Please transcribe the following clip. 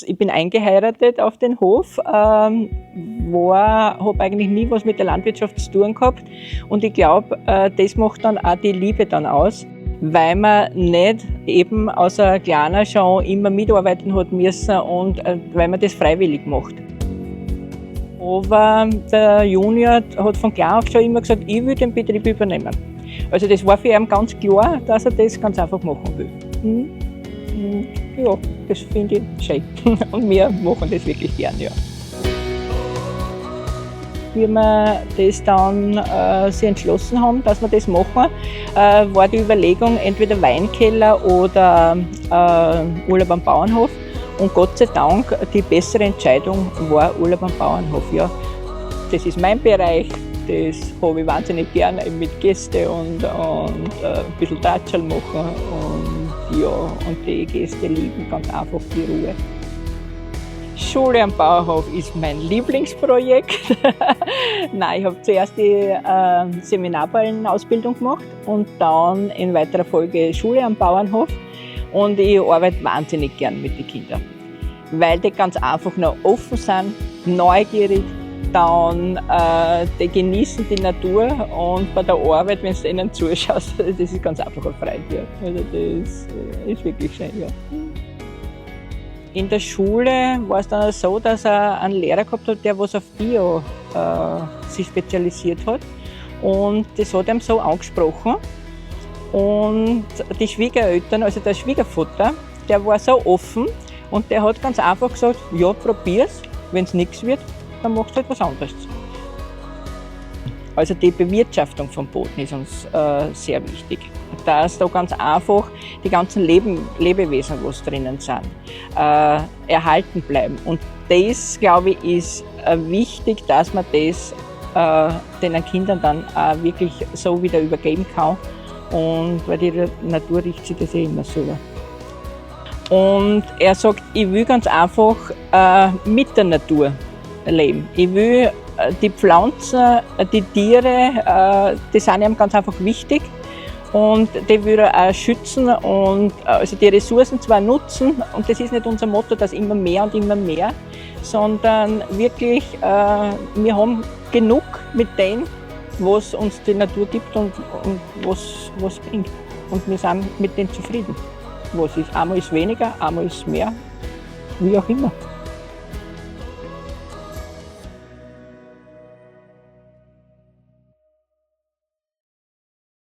Ich bin eingeheiratet auf den Hof, habe eigentlich nie was mit der Landwirtschaft zu tun gehabt und ich glaube, das macht dann auch die Liebe dann aus, weil man nicht eben aus einer kleiner schon immer mitarbeiten hat müssen und weil man das freiwillig macht. Aber der Junior hat von klein auf schon immer gesagt, ich will den Betrieb übernehmen. Also das war für ihn ganz klar, dass er das ganz einfach machen will. Ja, das finde ich schön. Und wir machen das wirklich gern, ja. Wie wir das dann sich entschlossen haben, dass wir das machen, war die Überlegung entweder Weinkeller oder Urlaub am Bauernhof. Und Gott sei Dank, die bessere Entscheidung war Urlaub am Bauernhof. Ja. Das ist mein Bereich, das habe ich wahnsinnig gern, eben mit Gästen und ein bisschen Tratscherl machen. Und, ja, und die Gäste lieben ganz einfach die Ruhe. Schule am Bauernhof ist mein Lieblingsprojekt. Nein, ich habe zuerst die Seminarbauernausbildung gemacht und dann in weiterer Folge Schule am Bauernhof. Und ich arbeite wahnsinnig gern mit den Kindern, weil die ganz einfach noch offen sind, neugierig, dann die genießen die Natur und bei der Arbeit, wenn du ihnen zuschaust, das ist ganz einfach eine Freude. Ja. Also das ist wirklich schön, ja. In der Schule war es dann so, dass er einen Lehrer gehabt hat, der was auf Bio sich spezialisiert hat. Und das hat ihm so angesprochen. Und die Schwiegereltern, also der Schwiegervater, der war so offen und der hat ganz einfach gesagt, ja, probier's, wenn's nichts wird, dann machst du halt was anderes. Also die Bewirtschaftung vom Boden ist uns sehr wichtig. Dass da ganz einfach die ganzen Lebewesen, was drinnen sind, erhalten bleiben. Und das, glaube ich, ist wichtig, dass man das den Kindern dann auch wirklich so wieder übergeben kann. Und weil die Natur richtet sich das eh immer selber. Und er sagt, ich will ganz einfach mit der Natur leben. Ich will die Pflanzen, die Tiere, die sind ihm ganz einfach wichtig. Und die will er auch schützen und also die Ressourcen zwar nutzen, und das ist nicht unser Motto, dass immer mehr und immer mehr, sondern wirklich, wir haben genug mit dem, was uns die Natur gibt und was bringt. Und wir sind mit dem zufrieden. Was ist, einmal ist weniger, einmal ist mehr, wie auch immer.